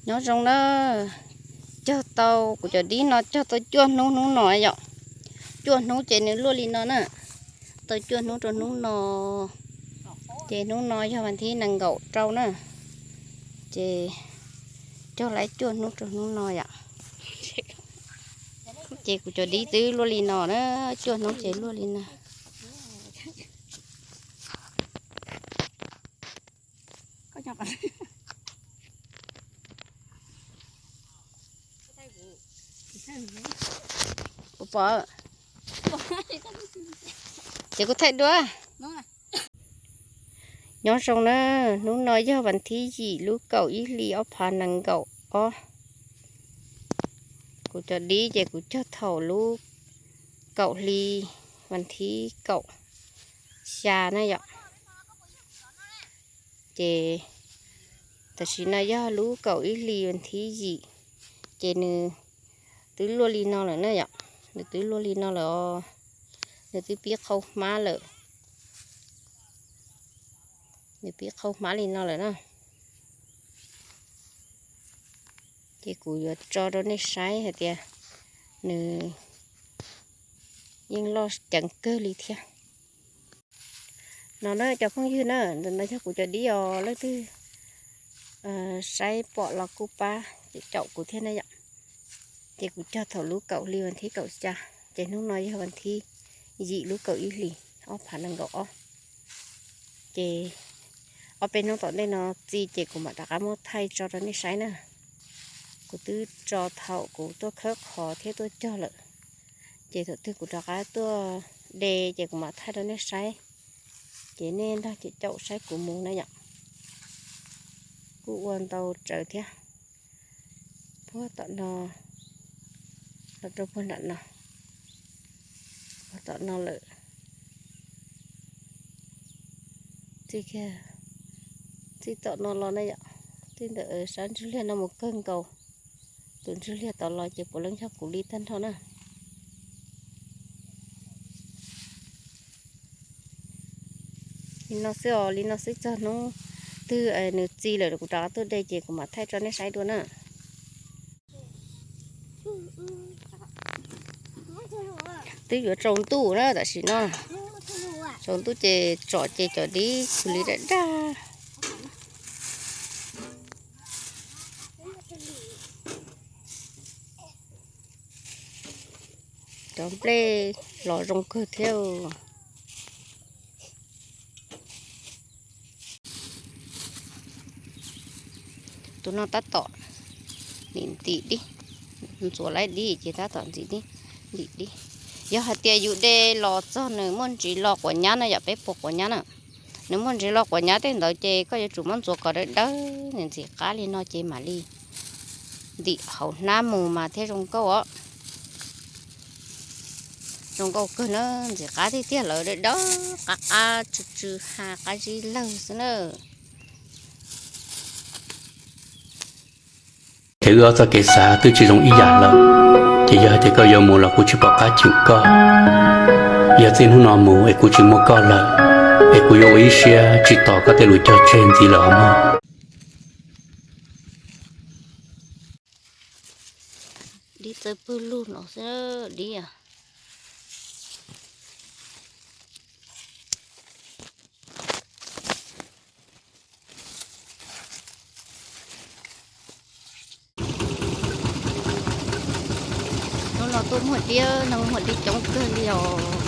Nyob zoo na, cog tau kuv cov dib no cog tau cuaj hnub, hnub no yom. Cuaj hnub ces nws luaj li no na. Tau cuaj hnub rau hnub no. Ces hnub no yog vas thib nees nkaum rau na. Ces cog laib cuaj hnub rau hnub no yom. Ces kuv cov dib twb luaj li no na, cuaj hnub ces luaj li no. Ces kuv thaij dua. Nyob zoo na, hnub no yog vas thib yim lub kaum ib hlis ob phav nees nkaum ob. Kuv cov dib ces kuv cog thaum lub kaum hli vas thib kaum xya na yom. Ces tam sim no yog lub kaum ib hli vas thib yim, ces nws twb luaj li no lawm na yom. Nws twb luaj li no lawm os. Nws twb pib qhau hmab lawm. Nws pib qhau hmab li no lawm na. Ces kuv yuav tso rau nej saib hais tias nws yeej loj ceev kawg li thiab. No na cov phooj ywg na, ntawm no yog kuv cov dib os, leej twg saib pom los kuj pab caum kuv thiab na yom. Ces kuv cog thaum lub kaum hli vas thib kaum xya, ces hnub no yog vas thib yim lub kaum ib hlis ob phav nees nkaum ob. Ces ob peb hnub tom ntej no txi ces kuv mam rov qab muab thaij tso rau nej saib na. Kuv twb tso thaum kuv tuaj khawb qhov thiab tuaj cog lawm. Ces thaum twg kuv rov qab tuaj de ces kuv mam thaij rau nej saib. Ces nej nrog caum caum saib kuv mus na yom. Kuj ua ntau tsawv thiab. Puag tom no los rau puag nram no, puag tom no lawm. Txij kiag, txij tom no los na yom, txij ntawm sab ntsuj liag no mus kawg nkaus. Tus ntsuj liag tom los ces puav leej yog kuv li tag nrho na. Li no xwb os, li no xwb, txog hnub twg nws txi lawm kuv rov qab tuaj de ces kuv mam thaij tso nej saib dua na. Twb yuav tsaus ntuj na tam sim no. Tsaus ntuj ces tsom ces cov dib xws li dag dag. Cov nplej los zoo kawg thiab. Tus no tab tom ntim dib, ntxuav laib dib ces tab tom ntim dib, ntim dib. Yog hais tias yus de los txog nws muaj ntsis lo quav nyab na yom, peb puas quav nyab na, nws muaj ntsis lo quav nyab tej ntawd ces koj yuav tsum muab ntxuav kom dawb dawb, nws ntxim qab li no ces mam li ntim hauv hnab mus mas thiaj zoo nkauj os. Zoo nkauj kawg na, ntxim qab tiag tiag lawm, dawb dawb qab qab tsw tsw ha qab zib lawg xwb na. Ces wb ob txoj kev xav twb tsis zoo ib yam lawm, ces yog hais tias koj yuav mus los kuv tsis pom qab chwm koj. Yog txij hnub no mus es kuv tsis muaj koj lawm, es kuv yuav ua ib siab tsis tos koj tej lus cog tseg ntxiv lawm os mog. Dib txawj pwg lug no xwb dib. Hnub no tuaj muag dib, no muag dib coob kawg li os.